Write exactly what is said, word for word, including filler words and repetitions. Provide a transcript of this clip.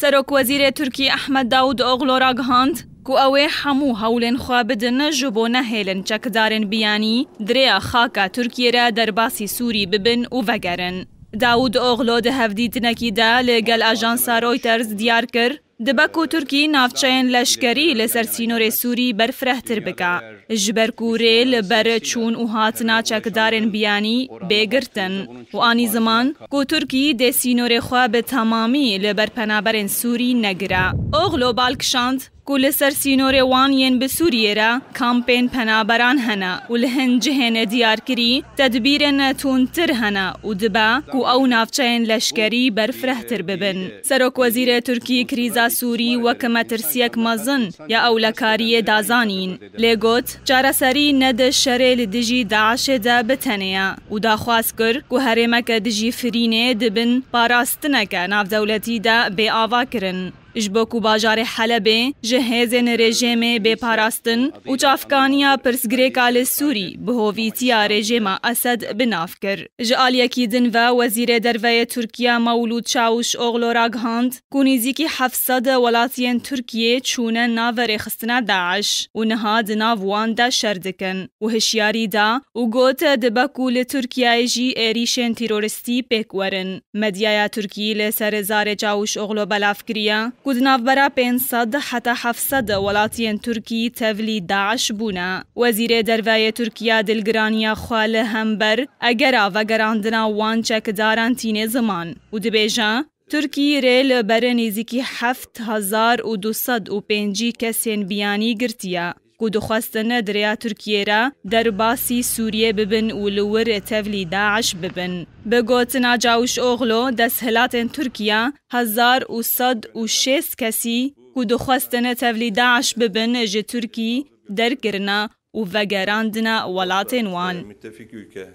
Serokwezîrê Tirkî Ehmed Dawûdoglu ragihand ku ew ê hemû hewlên xwe bidin ji bo nehêlin çekdarên biyanî di rêya xaka Tirkiyê re derbasî Sûrî bibin û vegerin. Dawûdoglu di hevdîtinekî de li gel ajansa Reuters diyar kir, dibe ku Tirkî navçeyên leşkerî li ser sînorê Sûrî berfirehtir bike, ji ber ku rê li ber çûn û hatina çekdarên biyanî bê girtin û anî ziman ku Tirkî dê sînorê xwe bi temamî li ber penaberên Sûrî negire. Oglo bal kişand ku li ser sînorê wan yên bi Sûriyê re kampên penaberan hene û li hin cihên diyarkirî tedbîrên tundtir hene û dibe ku ew navçeyên leşkerî berfirehtir bibin. Serokwezîrê Tirkî krîza Sûrî wek metirsiyek mezin ya ewlekariyê da zanîn. Lê got, çareserî ne di şerê li dijî DAIŞê de bi tenê ye û daxwaz kir ku herêmeke dijî firînê di bin parastineke navdewletî de bê avakirin. Ji bo ku bajarê Helebê ji hêzên rejîmê bê parastin û çavkaniya pirsgirêka li Sûrî bi hovîtiya rejîma Esed bi nav kir. Ji aliyekî din ve Wezîrê Derve yê Tirkiye Mewlûd Çawuşoglu ragihand ku nêzîkî heft sed welatiyên Tirkiyê çûne nav rêxistina DAIŞ û niha di nav wan de şer dikin û hişyarî da û got, dibe ku li Tirkiyeyê jî êrîşên teroristî pêk werin. Medyaya Tirkî li ser zarê Çawuşoglu belav kiriye ku di navbera pênc sed heta heft sed welatiyên Tirkî tevlî DAIŞ bûne. Wezîrê Derve yê Tirkiye dilgiraniya xwe li hember egera vegerandina wan çekdaran tîne ziman û dibêje, Tirkî rê li ber nêzîkî heft hezar û du sed û pêncî kesên biyanî girtiye ku dixwestin di rêya Tirkiyê re derbasî Sûriyê bibin û li wir tevlî DAIŞ bibin. Bi gotina Çawuşoglu, desthilatên Tirkiye hezar û sed û şêst kesî ku dixwestin tevlî DAIŞ bibin ji Tirkî derkirine û vegerandine welatên wan. Müttefik ülke